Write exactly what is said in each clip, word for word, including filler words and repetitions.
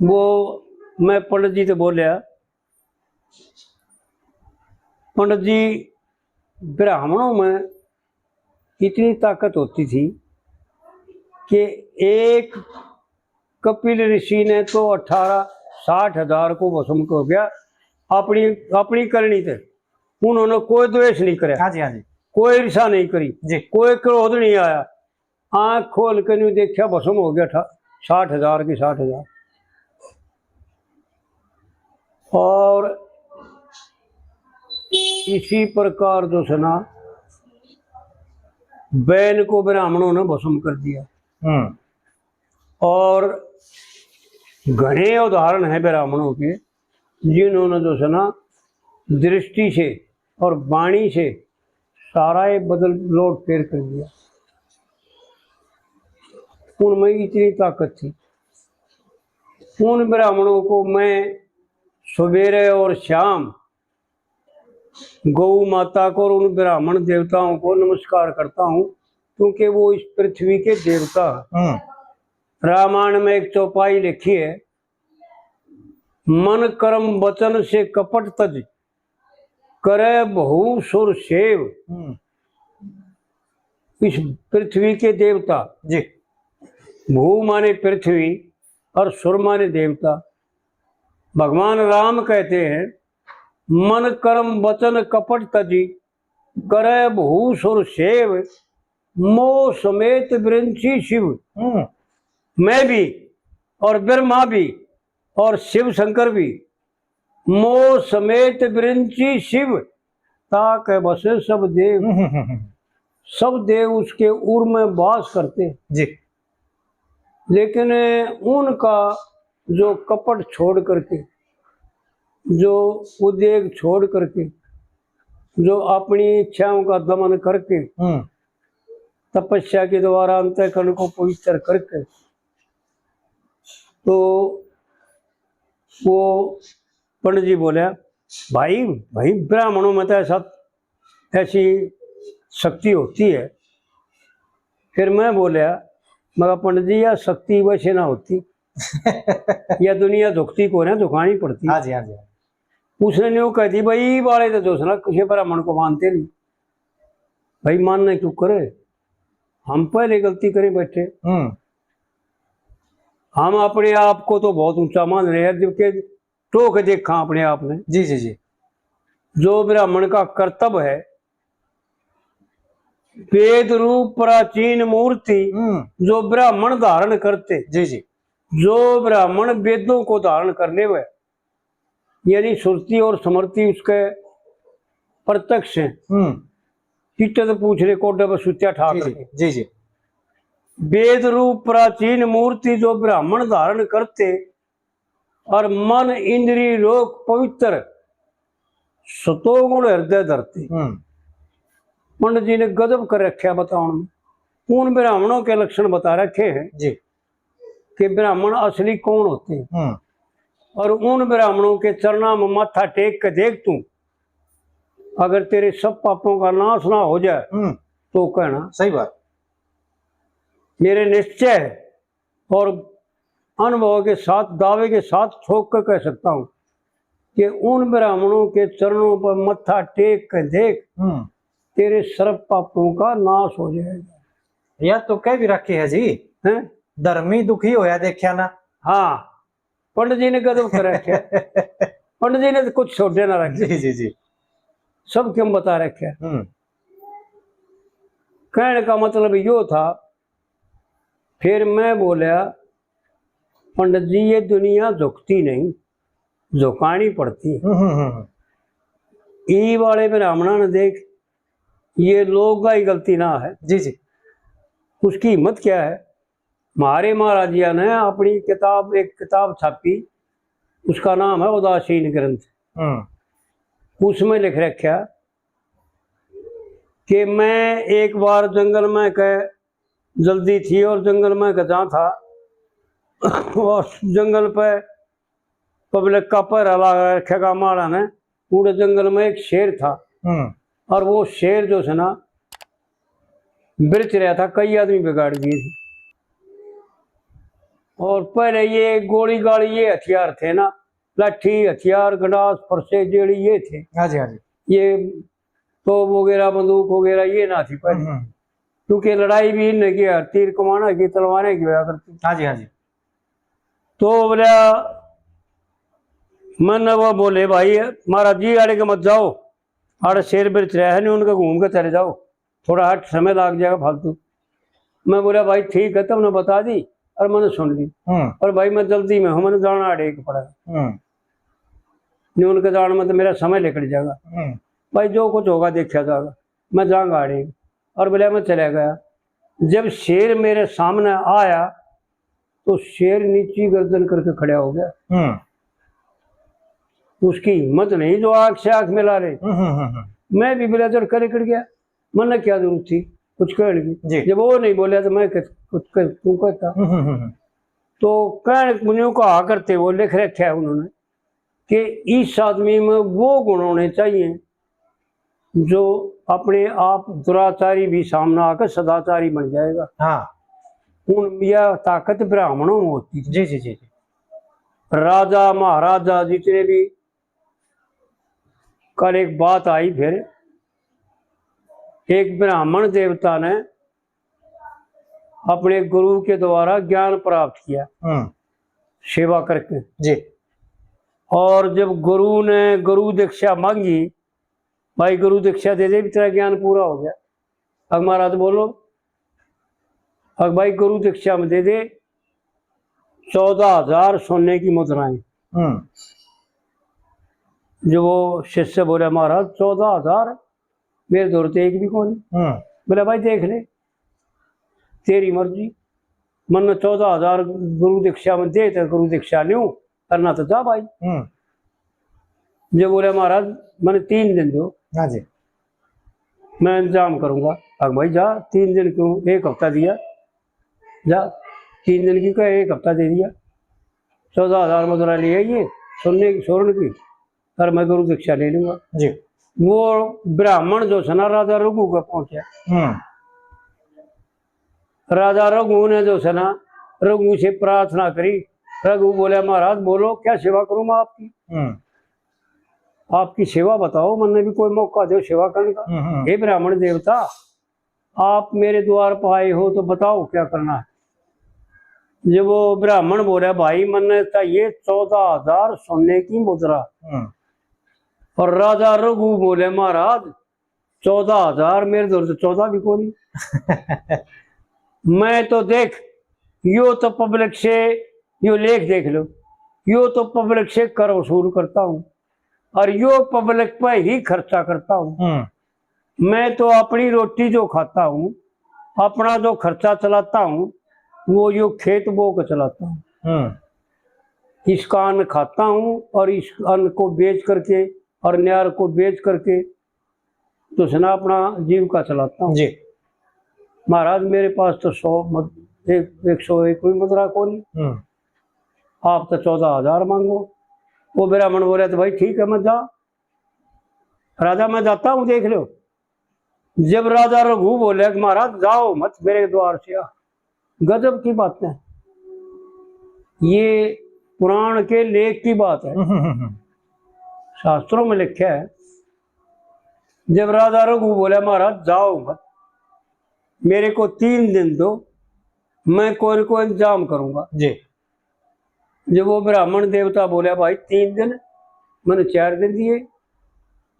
वो मैं पंडित जी से बोलिया, पंडित जी, ब्राह्मणों में इतनी ताकत होती थी कि एक कपिल ऋषि ने तो अठारह, साठ हजार को भस्म हो गया अपनी, अपनी करनी थे। उन्होंने कोई द्वेष नहीं करया, हाँ जी, हाँ जी। कोई ईर्षा नहीं करी, जी। कोई क्रोध नहीं आया। आंख खोल के न्यू देखा, भस्म हो गया था साठ हजार की साठ हजार। और इसी प्रकार जो है ना, बैन को ब्राह्मणों ने भस्म कर दिया। हम्म। और घणे उदाहरण हैं ब्राह्मणों के, जिन्होंने जो है ना, दृष्टि से और वाणी से सारा ये बदल, लोट फेर कर दिया। उनमें इतनी ताकत थी। उन ब्राह्मणों को मैं सवेरे और शाम गौ माता को और उन ब्राह्मण देवताओं को नमस्कार करता हूँ, क्योंकि वो इस पृथ्वी के देवता हैं। हम्म। रामायण में एक चौपाई लिखी है, "मन कर्म वचन से कपट तज, करे भू सुर सेव।" हम्म। इस पृथ्वी के देवता, जी। भू माने पृथ्वी और सुर माने देवता। भगवान राम कहते हैं, "मन कर्म वचन कपट तजी, करे भू सुर सेव, मो समेत बिरंची शिव।" हम्म। मैं भी और ब्रह्मा भी और शिव शंकर भी, मो समेत बिरंची शिव, ताके बसे सब देव। हम्म, हम्म, हम्म। सब देव उसके उर में वास करते। जी। लेकिन उनका जो कपट छोड़ करके, जो उद्योग छोड़ करके, जो अपनी इच्छाओं का दमन करके, हम्म। तपस्या के द्वारा अंतःकरण को पवित्र करके, तो वो पंडित जी बोले, "भाई, भाई, ब्राह्मणों में तो ऐसा, ऐसी शक्ति होती है।" फिर मैं बोलिया, "मगर पंडित जी, यह शक्ति वैसे ना होती, यह दुनिया झुकती को ना, झुकानी पड़ती।" हाँ जी, हाँ जी। उसने न्यू कह दी, "भाई, वाले तो जो है ना, किसी ब्राह्मण को मानते नहीं, भाई, मानना क्यों करे, हम पहले गलती करें बैठे, हम्म। हम अपने आप को तो बहुत ऊंचा मान रहे हैं, जबकि टोक देखा अपने आप ने।" जी, जी, जी। जो ब्राह्मण का कर्तव्य है, वेद रूप प्राचीन मूर्ति, हम्म। जो ब्राह्मण धारण करते, जी, जी। जो ब्राह्मण वेदों को धारण करने हुए, यानी श्रुति और स्मृति उसके प्रत्यक्ष हैं। हम्म। कितने तो पूछ रहे, कोडे पर सुत्या ठाक जी, जी, रखे। जी, जी। वेद रूप प्राचीन मूर्ति जो ब्राह्मण धारण करते, और मन इंद्री लोक पवित्र, सतोगुण हृदय धरती। हम्म। पंडित जी ने गजब कर रखे बतावन में। उन ब्राह्मणों के लक्षण बता रखे हैं जी। कि ब्राह्मण असली कौन होते हैं। हम्म। और उन ब्राह्मणों के चरणा में माथा टेक के देख तू, अगर तेरे सब पापों का नाश ना हो जाए, हम्म। तो कहना। सही बात। मेरे निश्चय है और अनुभव के साथ, दावे के साथ ठोक कर कह सकता हूँ कि उन ब्राह्मणों के चरणों पर मत्था टेक के देख, हम्म। तेरे सर्व पापों का नाश हो जाएगा। या तो कह भी रखे है जी, हैं? धर्मी दुखी होया देखा ना। हाँ, पंडित जी ने गजब कर रखे। पंडित जी ने तो कुछ छोड़े ना रखे। जी, जी, जी। सब क्यों बता रखे। हम्म। कहने का मतलब यो था, फिर मैं बोलिया, "पंडित जी, ये दुनिया झुकती नहीं, झुकानी पड़ती है।" हम्म, हम्म, हम्म। ई वाले ब्राह्मणा ने देख, ये लोग का ही गलती ना है। जी, जी। उसकी हिम्मत क्या है? हमारे महाराजिया ने अपनी किताब, एक किताब छापी, उसका नाम है उदासीन ग्रंथ। हम्म। उसमें लिख रखा कि मैं एक बार जंगल में के जल्दी थी और जंगल में के जा था और जंगल पे पब्लिक का पहरा लगा रखेगा माड़ा ने। पूरे जंगल में एक शेर था हम्म। और वो शेर जो है ना, बिरच रहा था, कई आदमी बिगाड़ दिए थे। और पहले ये गोली गाली, ये हथियार थे ना, लाठी, हथियार, गंडास, फरसे, जेड़ी, ये थे। हाँ जी, हाँ जी। ये तोप वगैरह, बंदूक वगैरह ये ना थी पहले। हम्म, हम्म। क्योंकि लड़ाई भी इनने की, तीर कमाना की, तलवारें की होया करती। हाँ जी, हाँ जी। तो बोला, मन वो बोले, "भाई, महाराज जी, आड़े के मत जाओ, आड़े शेर बेर रहे नहीं, उनके घूम के चले जाओ, थोड़ा हट समय लाग जाएगा फालतू।" मैं बोला, "भाई ठीक है, तुमने बता दी और मैंने सुन ली, हम्म। और भाई मैं जल्दी में हूँ, मैंने जाना आड़े के पड़ा, हम्म। नहीं उनके जान में तो मेरा समय निकल जाएगा, हम्म। भाई जो कुछ होगा देखा जाएगा, मैं जाऊंगा आड़े।" और बोला मैं चला गया। जब शेर मेरे सामने आया तो शेर नीची गर्दन करके खड़ा हो गया। हम्म। उसकी हिम्मत नहीं जो आंख से आंख मिला ले। हम्म, हम्म, हम्म, हम्म। मैं भी ब्रदर कर कट गया, मन्ने क्या जरूरत थी कुछ कहने की? जी। जब वो नहीं बोला तो मैं कह-, कुछ कह-, क्यों कहता? हम्म, हम्म, हम्म, हम्म। तो कहने मुनियों को हा करते वो लिख रखा है उन्होंने कि इस आदमी में वो गुण होने चाहिए जो अपने आप दुराचारी भी सामने आकर सदाचारी बन जाएगा। हाँ। उन, यह ताकत ब्राह्मणों में होती थी। जी, जी, जी, जी। राजा महाराजा जितने भी, कल एक बात आई फिर, एक ब्राह्मण देवता ने अपने गुरु के द्वारा ज्ञान प्राप्त किया, हम्म। सेवा करके। जी। और जब गुरु ने गुरु दीक्षा मांगी, भाई गुरु दीक्षा दे दे, तेरा ज्ञान पूरा हो गया। अब महाराज बोलो, अब भाई गुरु दीक्षा में दे दे चौदह हजार सोने की मुद्राएं। हम्म। जो वो शिष्य बोला, "महाराज, चौदह हजार? मेरे धोरे तो एक भी कोनी।" हम्म। बोला, "भाई देख ले, तेरी मर्जी, मन्ने चौदह हजार गुरु दीक्षा में दे, तो गुरु दीक्षा ल्यूं, करना तो जा भाई।" हम्म। जो बोला, "महाराज, मन्ने तीन दिन दो।" हाँ जी। "मैं इंतजाम करूंगा।" अब भाई जा, तीन दिन क्यों, एक हफ्ता दिया, जा, तीन दिन की कहे, एक हफ्ता दे दिया। चौदह हजार मुद्रा ले आइए सोने की, स्वर्ण की, और मैं गुरु दीक्षा ले लूंगा। जी। वो ब्राह्मण जो सै ना, राजा रघु का पहुंचा। हम्म। राजा रघु ने जो सै ना, रघु से प्रार्थना करी। रघु बोले, "महाराज बोलो, क्या सेवा करूं मैं आपकी? हम्म। आपकी सेवा बताओ, मन्ने भी कोई मौका दो सेवा करने का।" हम्म, हम्म। "हे ब्राह्मण देवता, आप मेरे द्वार पर आए हो तो बताओ क्या करना है।" जब वो ब्राह्मण बोला, "भाई मन्ने चाहिए चौदह हजार सोने की मुद्रा।" हम्म। और राजा रघु बोले, "महाराज, चौदह हजार, मेरे धोरे तो चौदह भी कोनी।" मैं तो देख, यो तो पब्लिक से, यो लेख देख लो, यो तो पब्लिक से कर वसूल करता हूँ और यो पब्लिक पे ही खर्चा करता हूँ। हम्म। मैं तो अपनी रोटी जो खाता हूँ, अपना जो खर्चा चलाता हूँ, वो यो खेत बो के चलाता हूँ। हम्म। इसका अन्न खाता हूँ और इस अन्न को बेच करके और न्यार को बेच करके तो सै ना अपना जीविका चलाता हूँ। जी। महाराज, मेरे पास तो सौ मत-, एक, एक सौ एक भी मुद्रा कोनी। हम्म। आप तो चौदह हजार मांगो। वो ब्राह्मण बोला, "तो भाई ठीक है, मैं जा, राजा, मैं जाता हूँ, देख लो।" जब राजा रघु बोले कि, "महाराज, जाओ मत, मेरे द्वार से आ।" गजब की बात है, ये पुराण के लेख की बात है। हम्म, हम्म, हम्म। शास्त्रों में लिखा है, जब राजा रघु बोला, "महाराज, जाओ मत, मेरे को तीन दिन दो, मैं कोई को इंतजाम करूंगा।" जी। जब वो ब्राह्मण देवता बोला, "भाई, तीन दिन, मैंने चार दिन दिए,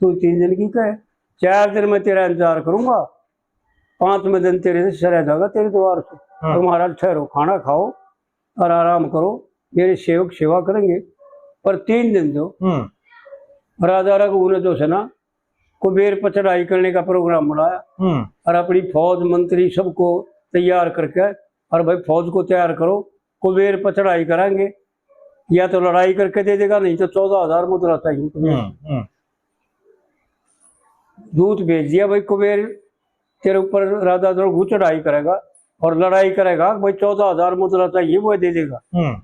तू तीन दिन की कहे, चार दिन मैं तेरा इंतजार करूंगा, पांचवें दिन तेरे से चला जाएगा तेरे द्वार से।" हाँ। "तो महाराज ठहरो, खाना खाओ और आराम करो, मेरे सेवक सेवा करेंगे, पर तीन दिन दो।" हम्म। राजा रघु ने जो सै ना कुबेर पर चढ़ाई करने का प्रोग्राम बनाया, हम्म। और अपनी फौज, मंत्री सबको तैयार करके, "और भाई, फौज को तैयार करो, कुबेर पर चढ़ाई करांगे, या तो लड़ाई करके दे देगा, नहीं तो चौदह हजार मुद्रा चाहिए कुबेर।" हम्म, हम्म। दूत भेज दिया, "भाई कुबेर, तेरे ऊपर राजा रघु चढ़ाई करेगा और लड़ाई करेगा, भाई चौदह हजार मुद्रा चाहिए, वो दे देगा। हम्म।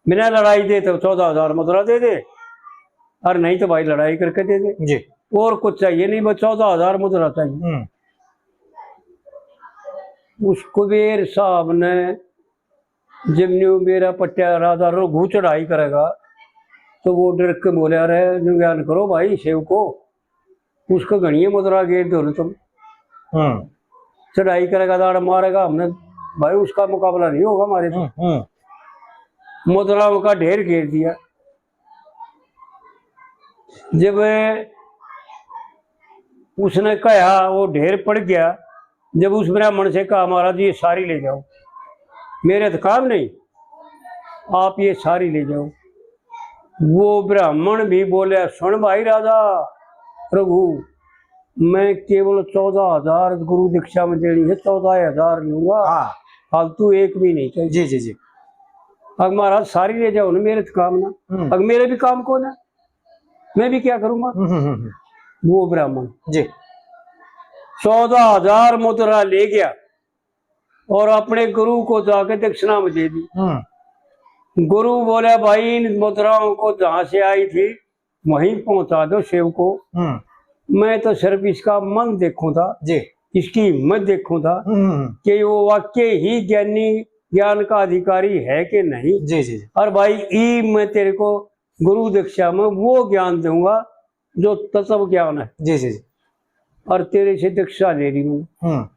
बिना लड़ाई दे तो चौदह हजार मुद्रा दे दे, और नहीं तो भाई लड़ाई करके दे दे। जी। और कुछ चाहिए नहीं, बस चौदह हजार मुद्रा चाहिए।" हम्म। उस कुबेर साहब ने जब न्यू मेरा पट्टिया राजा रघु चढ़ाई करेगा, तो वो डर के बोला, "रे, न्यू ज्ञान करो भाई सेवको, उसको घणिये मुद्रा गेर दो ना तुम। हम्म। चढ़ाई करेगा, दाड़ मारेगा, हमने भाई उसका मुकाबला नहीं होगा हमारे से।" हम्म, हम्म। मुद्राओं का ढेर घेर दिया। जब उसने कहा, वो ढेर पड़ गया, जब उस ब्राह्मण से कहा, "महाराज, ये सारी ले जाओ, मेरे तो काम नहीं, आप ये सारी ले जाओ।" वो ब्राह्मण भी बोले, "सुन भाई राजा रघु, मैं केवल चौदह हजार गुरु दीक्षा में देनी है, चौदह हजार लूंगा, हाँ। फालतू एक भी नहीं चाहिए।" जी, जी, जी। "अग महाराज, सारी ले जाओ ना, मेरे तो काम ना, हम्म। अग मेरे भी काम को ना, मैं भी क्या करूंगा?" हम्म, हम्म, हम्म। वो ब्राह्मण जी। चौदह हजार मुद्रा ले गया और अपने गुरु को जाके दक्षिणा में दे दी। हम्म। गुरु बोला, "भाई, इन मुद्राओं को जहां से आई थी, वहीं पहुंचा दो सेवको। हम्म। मैं तो सिर्फ इसका मन देखूं था, जी। इसकी हिम्मत देखूं था हम्म, हम्म। कि वो वाकई ही ज्ञानी, ज्ञान का अधिकारी है कि नहीं। जी, जी, जी। और भाई, ई मैं तेरे को गुरु दीक्षा में वो ज्ञान दूंगा जो तत्व ज्ञान है।" जी, जी, जी। "और तेरे से दीक्षा ले रही हूँ।" हम्म।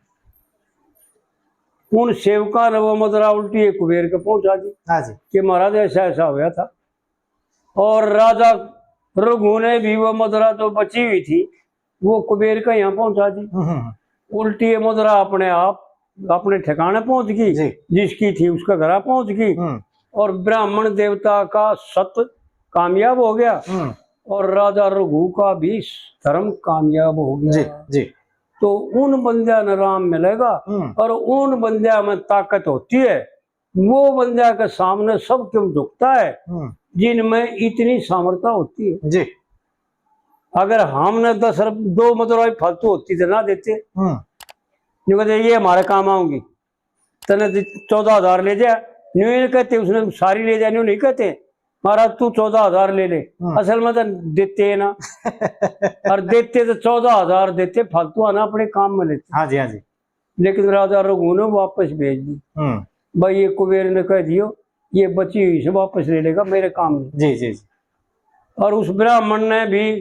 उन सेवका ने वो मुद्रा उल्टी एक कुबेर के पहुंचा दी, हाँ जी। कि महाराज, ऐसा ऐसा होया था। और राजा रघु ने भी वो मुद्रा जो बची हुई थी, वो कुबेर के यहाँ पहुंचा दी। हम्म, हम्म। उल्टी ये मुद्रा अपने आप अपने ठिकाने पहुंच गई, जी। जिसकी थी उसके घर पहुंच गई। हम्म। और ब्राह्मण देवता का सत कामयाब हो गया। हम्म। और राजा रघु का भी धर्म कामयाब हो गया। जी, जी। तो उन बंदिया ने राम मिलेगा हम्म। और उन बंदिया में ताकत होती है। वो बंदिया के सामने सब क्यों झुकता है, हम्म। जिनमें इतनी सामर्थ्य होती है। जी। अगर हमने दस रुप-, दो मुद्रा फालतू होती तो ना देते। हम्म। न्यू कहते, "ये हमारे काम आऊंगी, तने दि-, चौदह हजार ले जा।" न्यू नहीं कहते, "उसने सारी ले जा।" न्यू नहीं कहते, "महाराज, तू चौदह हजार ले ले।" हम्म। असल में तो देते हैं ना। और देते तो चौदह हजार देते, फालतू आना अपने काम में लेते। हाँ जी, हाँ जी। लेकिन राजा रघु ने वापस भेज दी। हम्म। भाई, ये कुबेर ने कह दियो, ये बची हुई से वापस ले लेगा, मेरे काम नहीं। जी, जी, जी। और उस ब्राह्मण ने भी,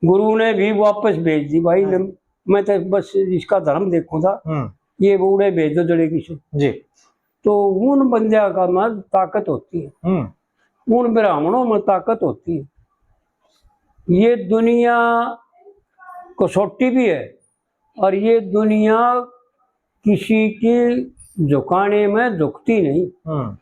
गुरु ने भी वापस भेज दी। भाई, हाँ। मैं, मैं तो बस इसका धर्म देखूं था, हम्म। ये बूढ़े भेज दो जड़े किसे। जी। तो उन बंदिया का में ताकत होती है, हम्म। उन ब्राह्मणों में ताकत होती है। ये दुनिया कसौटी भी है, और ये दुनिया किसी की झुकाने में झुकती नहीं। हम्म।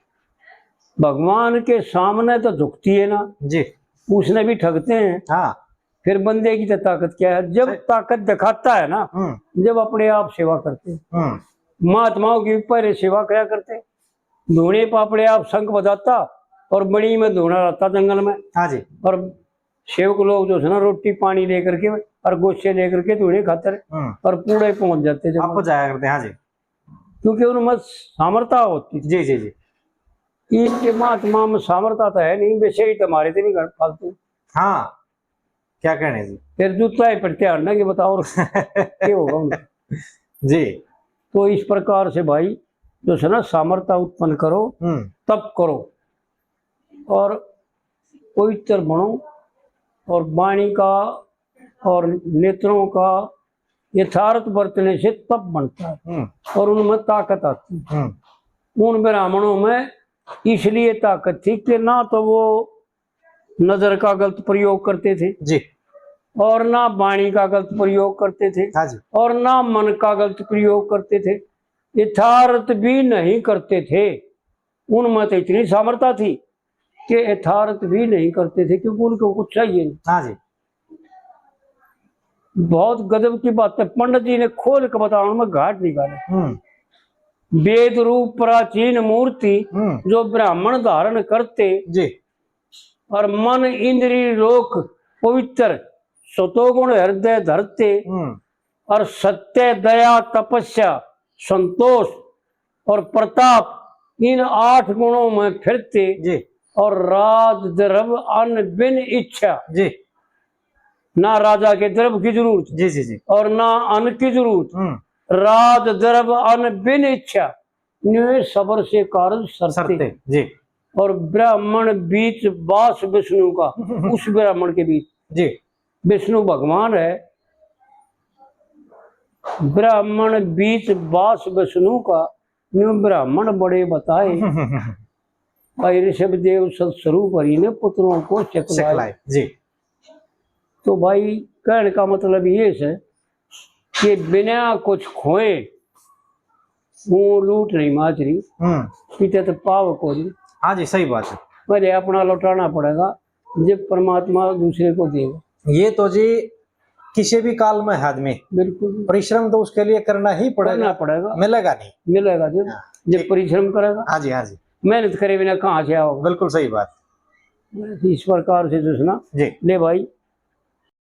भगवान के सामने तो झुकती है ना, जी। उसने भी ठगते हैं। हाँ। फिर बंदे की तो ताकत क्या है? जब सही। ताकत दिखाता है ना, हम्म। जब अपने आप सेवा करते हैं। हम्म। महात्माओं की पहले सेवा क्या करते? धूणे पापड़े आप शंख बजाता और मणि में धूणा रहता जंगल में। हाँ जी। और सेवक लोग जो है ना, रोटी पानी लेकर के और गोसे लेकर के धूणे खातर हम्म। और पूरे पहुंच जाते जंगल। आप जाया करते, हाँ जी। क्योंकि उनमें सामर्थ्य होती थी। जी, जी, जी। इनके महात्मा में सामर्थ्य तो है नहीं, वैसे ही तुम्हारे थे भी घर फालतू। हाँ, क्या कहने जी। फिर जूता ही पर ध्यान ना कि बताओ और क्या होगा उनका। जी। तो इस प्रकार से भाई, जो है ना, सामर्थ्य उत्पन्न करो, हम्म। तप करो और पवित्र बनो, और वाणी का और नेत्रों का यथार्थ बरतने से तप बनता है हम्म। और उनमें ताकत आती है। हम्म। उन ब्राह्मणों में इसलिए ताकत थी कि ना तो वो नजर का गलत प्रयोग करते थे जी। और ना वाणी का गलत प्रयोग करते थे हाँ जी। और ना मन का गलत प्रयोग करते थे, यथार्थ भी नहीं करते थे। उनमें तो इतनी सामर्थ्य थी कि यथार्थ भी नहीं करते थे, क्योंकि उनको कुछ चाहिए नहीं। हाँ जी। बहुत गजब की बात है, पंडित जी ने खोल के बताया, उनमें घाट निकाले। हम्म। वेद रूप प्राचीन मूर्ति, हम्म। जो ब्राह्मण धारण करते, जी। और मन इंद्री रोक पवित्र, सतोगुण हृदय धरते, हम्म। और सत्य, दया, तपस्या, संतोष और प्रताप, इन आठ गुणों में फिरते, जी। और राज द्रव्य अन्न बिन इच्छा, जी। ना राजा के द्रव्य की जरूरत, जी, जी, जी। और ना अन्न की जरूरत, हम्म। राज द्रव्य अन्न बिन इच्छा, न्यू सबर से कारज सरते। सरते जी। और ब्राह्मण बीच बास विष्णु का, उस ब्राह्मण के बीच जी। विष्णु भगवान है। ब्राह्मण बीच बास विष्णु का, न्यू ब्राह्मण बड़े बताए। भाई ऋषभ देव सत स्वरूप हरि ने पुत्रों को सिखलाए। सिखलाए जी। तो भाई कहने का मतलब ये है कि बिना कुछ खोए वो लूट नहीं माच रही, हम्म। पीते तो पाव को रही। हाँ जी, सही बात है। पहले अपना लौटाना पड़ेगा, जब परमात्मा दूसरे को देगा। ये तो जी किसी भी काल में है आदमी, बिल्कुल। परिश्रम तो उसके लिए करना ही करना पड़ेगा, पड़ेगा, मिलेगा नहीं। मिलेगा जब, हाँ। जब परिश्रम करेगा। हाँ जी, हाँ जी, मेहनत करे बिना कहाँ से आओगा? बिल्कुल सही बात। इस प्रकार से जो है ना, जी। ले भाई,